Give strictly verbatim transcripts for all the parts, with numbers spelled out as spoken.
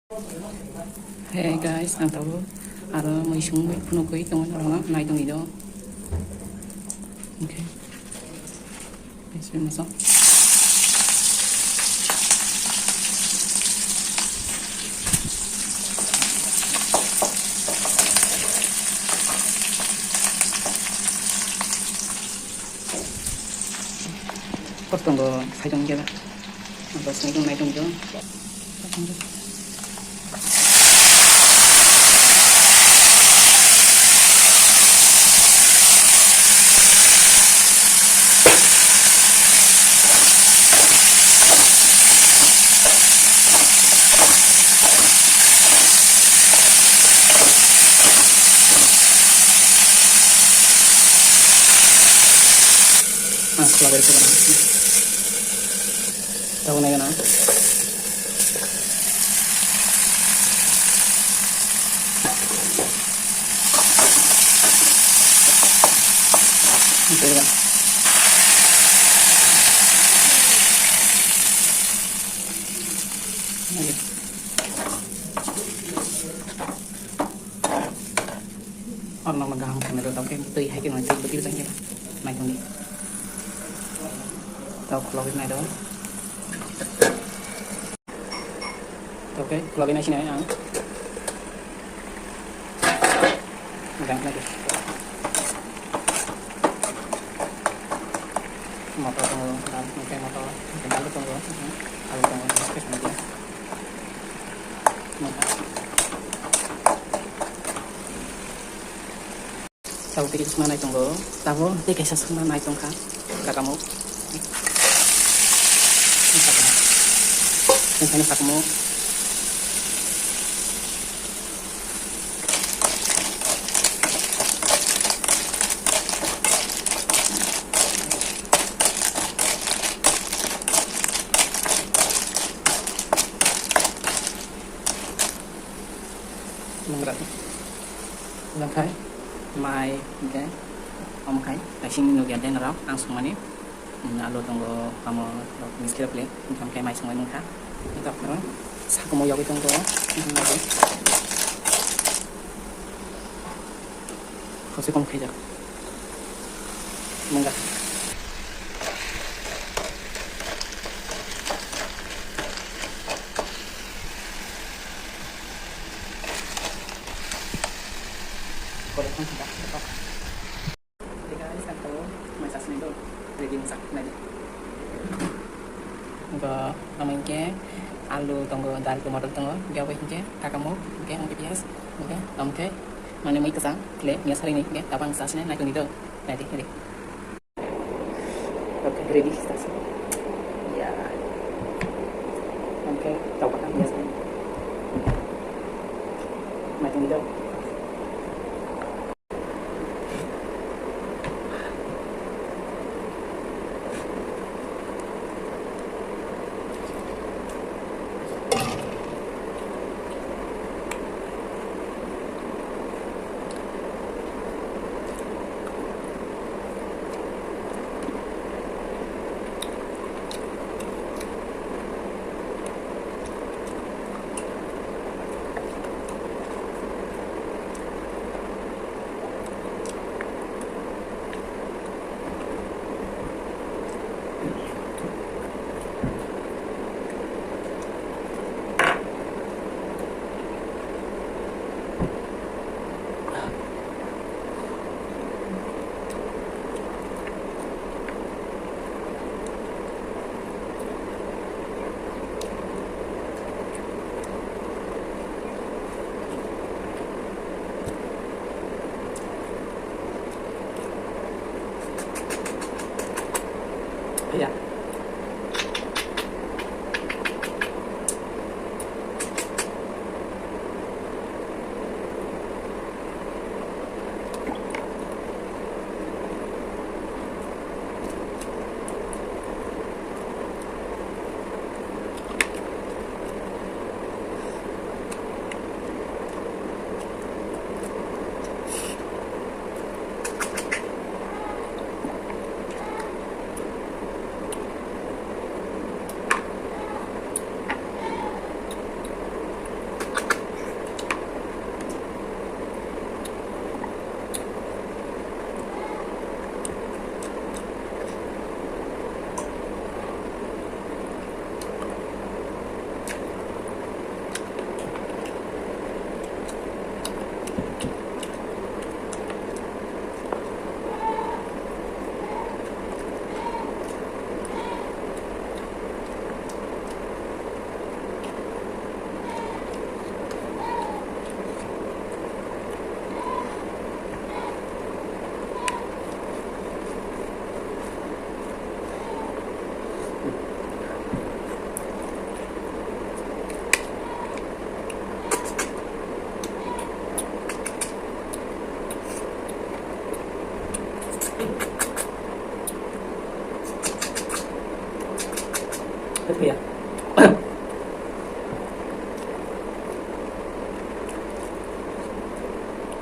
Hey guys, ang tabuk aro mui sungwi phunukgwi tongwi norokno nai tongwi do. Okay. Bismillah. Kostongo saitong jela. Ang tos naitung naitung jo. Ang khulagwi rwkha. Tabuk nai gana. Oro nokno kaham khe nai do, tei twi hai khe nai twi bwtwi bwsang khe nai tong di. Tok khulogwi nai do. Tokhe khulogwi nai sinai ang. Motor tongo, dal, motor, dal tongo, alu tongo. Tabuk tei kisa swnamnai tongo. Tabuk tei kaisa swnamnai tongkha. Kakamuk. Tei sakamo. Nungra. Nangkhai mai hwnkhe omo khai kaising nukya de norok ang songmani. Alu tongo, omo rok mix khe rw pili, hwnkhe mai songmani wngkha. Tok phano sakhumo yogwi tongo. Khosoi kom khaijak. Mungga. Bo, omo hinkhe alu tongo, dal tongo, motor tongo, hinkhe abo hinkhe kakamuk, hinkhe omo khe piyaj, hinkhe omo khe mane mui kwchang kle mia sarini hinkhe tabang sa sine nai tongdi do, nai di, nai di. Okay, ready, sasa. Ya. Omo khe tabang mia sarini. Nai tongdi do.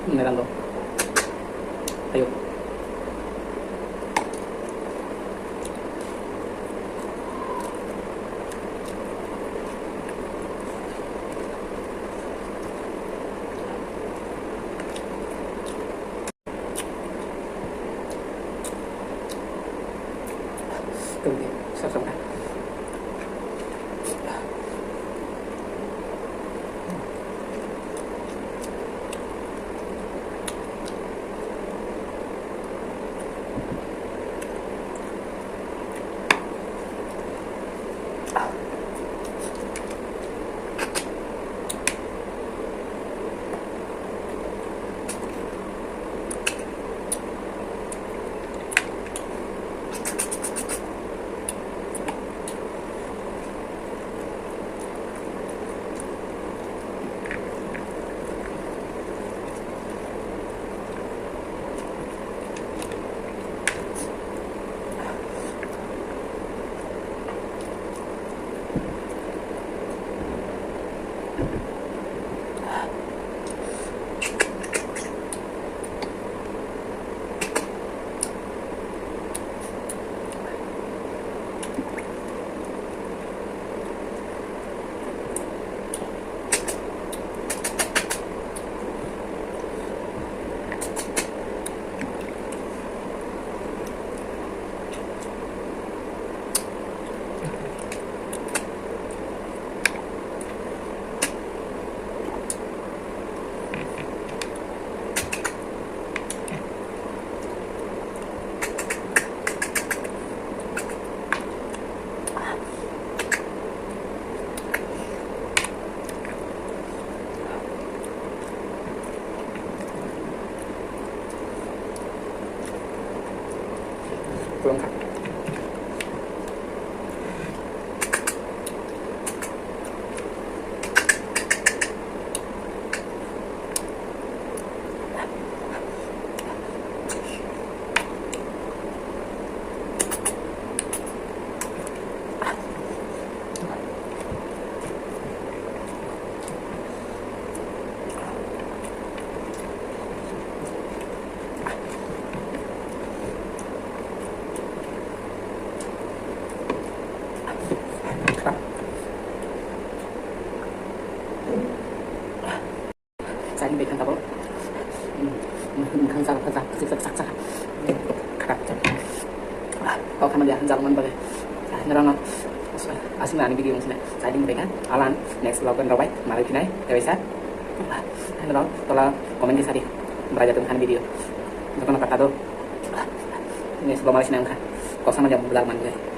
Merango. Ayo. Pulang kha. Sani bai khan tabok. Khang sak sak sak sak sak. Khatak. Kok khama dia jal man bagai. Nirang asing ani video sini. Sani bai khan alan next vlog kan rabai mari kinai. Tebisa. Nirang tola comment di sadi. Beraja tum khan video. Jokono kata do. Next vlog mari sinang khan. Kok sama jam vlog man bagai.